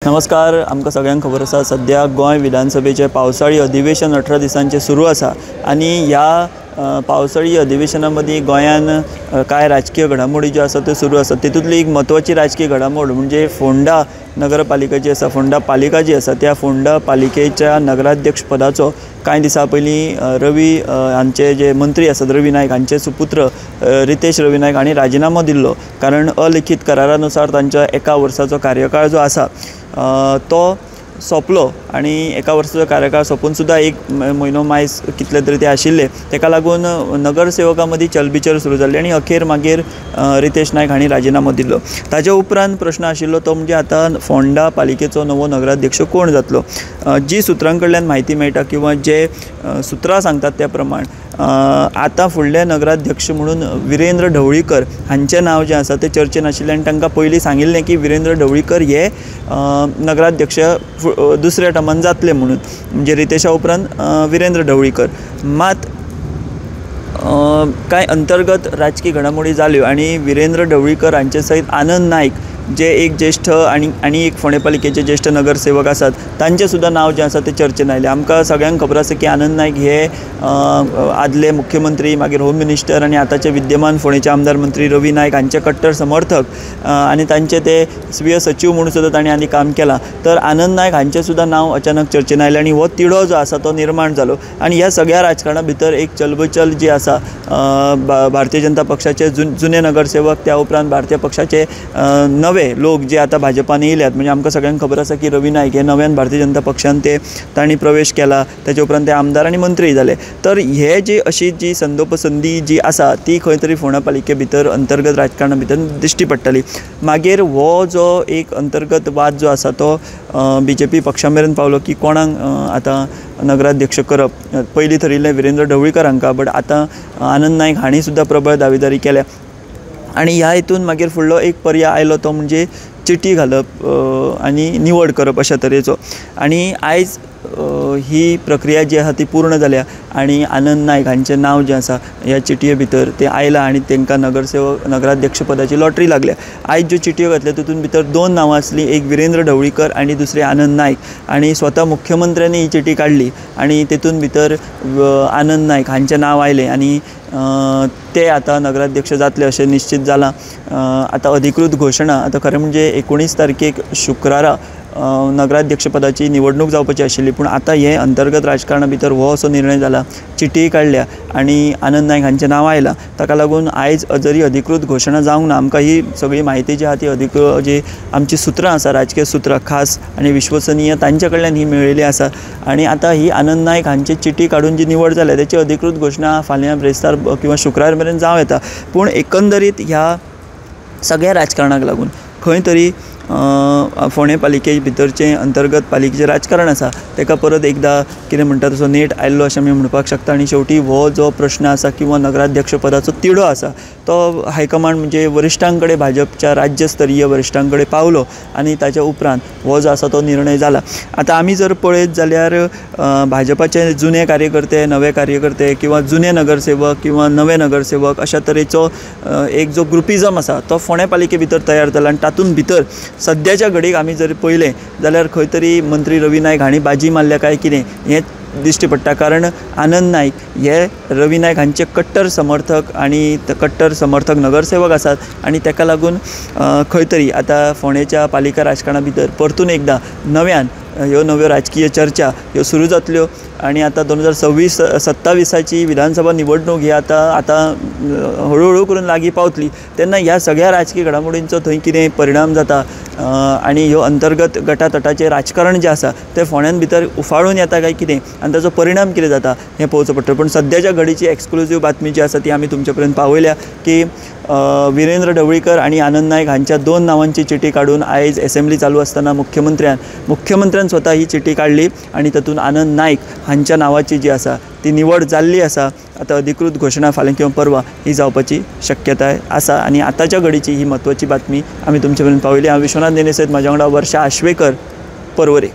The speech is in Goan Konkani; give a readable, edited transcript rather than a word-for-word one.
नमस्कार. आमकां सगळ्यांक खबर आसा सद्या गोंय विधानसभेचें पावसाळी अधिवेशन 18 दिसांचें सुरू आसा आनी ह्या पावसाळी अधिवेशना मदीं गोंयान कांय राजकीय घडामोडी ज्यो आसा त्यो सुरू आसा. तितूंतली एक म्हत्वाची राजकीय घडामोड म्हणजे फोंडा नगरपालिका जी आसा, फोंडा पालिका जी आसा, त्या फोंडा पालिकेच्या नगराध्यक्ष पदाचो कांय दिसां पयलीं रवी हांचे जे मंत्री आसात रवी नायक हांचे सुपुत्र रितेश रवी नायक हांणी राजिनामो दिल्लो, कारण अलिखीत करारानुसार तांच्या एका वर्साचो कार्यकाळ जो आसा तो सोंपलो आनी एका वर्साचो कार्यकाळ सोंपून सुद्दां एक म्हयनो मायज कितले तरी ते आशिल्ले. ताका लागून नगरसेवकां मदीं चलबिचल सुरू जाल्ली आनी अखेर मागीर रितेश नायक हांणी राजिनामो दिल्लो. ताजे उपरांत प्रश्न आशिल्लो तो म्हणजे आतां फोंडा पालिकेचो नवो नगराध्यक्ष कोण जातलो. जी सुत्रां कडल्यान म्हायती मेळटा किंवा जे सुत्रां सांगतात त्या प्रमाण आतां फुडले नगराध्यक्ष म्हणून विरेंद्र ढवळीकर हांचें नांव जें आसा तें चर्चेन आशिल्लें आनी तांकां पयलीं सांगिल्लें की विरेंद्र ढवळीकर हे नगराध्यक्ष दुसऱ्या टर्मान जातले म्हणून, म्हणजे रितेशा उपरांत विरेंद्र ढवळीकर. मात कांय अंतर्गत राजकीय घडामोडी जाल्यो आनी विरेंद्र ढवळीकर हांचे सयत आनंद नायक जे एक ज्येश्ठ आनी एक फोंडें पालिकेचे ज्येश्ठ नगरसेवक आसात तांचें सुद्दां नांव जें आसा तें चर्चेन आयलें. आमकां सगळ्यांक खबर आसा की आनंद नायक हे आदले मुख्यमंत्री, मागीर होम मिनिस्टर आनी आतांचे विद्यमान फोंडेचे आमदार मंत्री रवी नायक हांचे कट्टर समर्थक आनी तांचे ते स्वीय सचीव म्हणून सुद्दां तांणी आनी काम केलां. तर आनंद नायक हांचें सुद्दां नांव अचानक चर्चेन आयलें आनी हो तिडो जो आसा तो निर्माण जालो आनी ह्या सगळ्या राजकारणा भितर एक चलबचल जी आसा भारतीय जनता पक्षाचे जुने नगरसेवक, त्या उपरांत भारतीय पक्षाचे नवे लोक जे आतां भाजपान येयल्यात, म्हणजे आमकां सगळ्यांक खबर आसा की रवी नायक हे नव्यान भारतीय जनता पक्षान ते तांणी प्रवेश केला, ताचे उपरांत ते आमदार आनी मंत्री जाले. तर हे जी अशी जी संदोपसंदी जी आसा ती खंय तरी फोंडा पालिके भितर अंतर्गत राजकारणा भितर दिश्टी पडटली. मागीर हो जो एक अंतर्गत वाद जो आसा तो बीजेपी पक्षा मेरेन पावलो की कोणाक आतां नगराध्यक्ष करप. पयलीं थरिल्लें विरेंद्र ढवळीकर हांकां, बट आतां आनंद नायक हांणी सुद्दां प्रबळ दावेदारी केल्या आनी ह्या हितून मागीर फुडलो एक पर्याय आयलो तो म्हणजे चिटी घालप आनी निवड करप अशा तरेचो. आनी आयज ही प्रक्रिया जी आसा ती पूर्ण जाल्या आनी आनंद नायक हांचें नांव जें आसा ह्या चिटये भितर तें आयलां आनी तांकां नगरसेवक नगराध्यक्षपदाची लॉटरी लागल्या. आयज ज्यो चिटयो घातल्या तितून भितर दोन नांवां आसलीं, एक विरेंद्र ढवळीकर आनी दुसरें आनंद नायक. आनी स्वता मुख्यमंत्र्यांनी ही चिटी काडली आनी तितून भितर आनंद नायक हांचें नांव आयलें आनी ते आतां नगराध्यक्ष जातले अशें निश्चित जालां. आतां अधिकृत घोशणा आतां खरें म्हणजे 19 तारखेक शुक्रारा नगराध्यक्षपदाची निवडणूक जावपाची आशिल्ली, पूण आतां हे अंतर्गत राजकारणा भितर हो असो निर्णय जाला, चिटीय काडल्या आनी आनंद नायक हांचें नांव आयलां. ताका लागून आयज जरी अधिकृत घोशणा जावंक ना, आमकां ही सगळी म्हायती जी आसा ती अधिकृत जी आमची सुत्रां आसा, राजकीय सुत्रां खास आनी विश्वसनीय तांचे कडल्यान ही मेळिल्ली आसा. आनी आतां ही आनंद नायक हांची चिटी काडून जी निवड जाल्या तेची अधिकृत घोशणा फाल्यां ब्रेस्तार किंवा शुक्रार मेरेन जावं येता. पूण एकंदरीत ह्या सगळ्या राजकारणाक लागून खंय तरी फोंडें पालिके भितरचें अंतर्गत पालिकेचें राजकारण आसा ताका परत एकदां कितें म्हणटा तसो नेट आयिल्लो अशें आमी म्हणपाक शकता. आनी शेवटी हो जो प्रश्न आसा किंवा नगराध्यक्षपदाचो तिडो आसा तो हायकमांड म्हणजे वरिश्ठां कडेन, भाजपच्या राज्य स्तरीय वरिश्ठां कडेन पावलो आनी ताच्या उपरांत हो जो आसा तो निर्णय जाला. आतां आमी जर पळयत जाल्यार भाजपाचे जुने कार्यकर्ते, नवे कार्यकर्ते किंवा जुने नगरसेवक किंवा नवे नगरसेवक अशा तरेचो एक जो ग्रुपिजम आसा तो फोंडें पालिके भितर तयार जाला आनी तातूंत भितर सद्याच्या घडयेक आमी जर पळयलें जाल्यार खंय तरी मंत्री रवी नायक हांणी बाजी मारल्या काय कितें हें दिश्टी पडटा, कारण आनंद नायक हे रवी नायक हांचे कट्टर समर्थक आनी कट्टर समर्थक नगरसेवक आसात आनी ताका लागून खंय तरी आतां फोंडेच्या पालिका राजकारणा भितर परतून एकदां नव्यान ह्यो नव्यो राजकीय चर्चा ह्यो सुरू जातल्यो. आनी आतां 2026-27 विधानसभा निवडणूक ही आतां आतां हळुहळू करून लागीं पावतली, तेन्ना ह्या सगळ्या राजकीय घडामोडींचो थंय कितें परिणाम जाता आनी ह्यो अंतर्गत गटातटाचें राजकारण जें आसा तें फोंड्यान भितर उफाळून येता काय कितें आनी ताचो परिणाम कितें जाता हें पळोवचें पडटलें. पूण सद्याच्या घडीची एक्सक्लुजीव बातमी जी आसा ती आमी तुमचे पर्यंत पावयल्या की विरेंद्र ढवळीकर आनी आनंद नायक हांच्या दोन नांवांची चिटी काडून आयज एसेंब्ली चालू आसतना मुख्यमंत्र्यान स्वता ही चिटी काडली आनी तातूंत आनंद नायक हांच्या नांवाची जी आसा ती निवड जाल्ली आसा. आतां अधिकृत घोशणा फाल्यां किंवा परवा ही जावपाची शक्यताय आसा आनी आतांच्या घडीची ही म्हत्वाची बातमी आमी तुमचे मेरेन पावयली. हांव विश्वनाथ नेने सयत म्हज्या वांगडा वर्षा आश्वेकर, पर्वरी.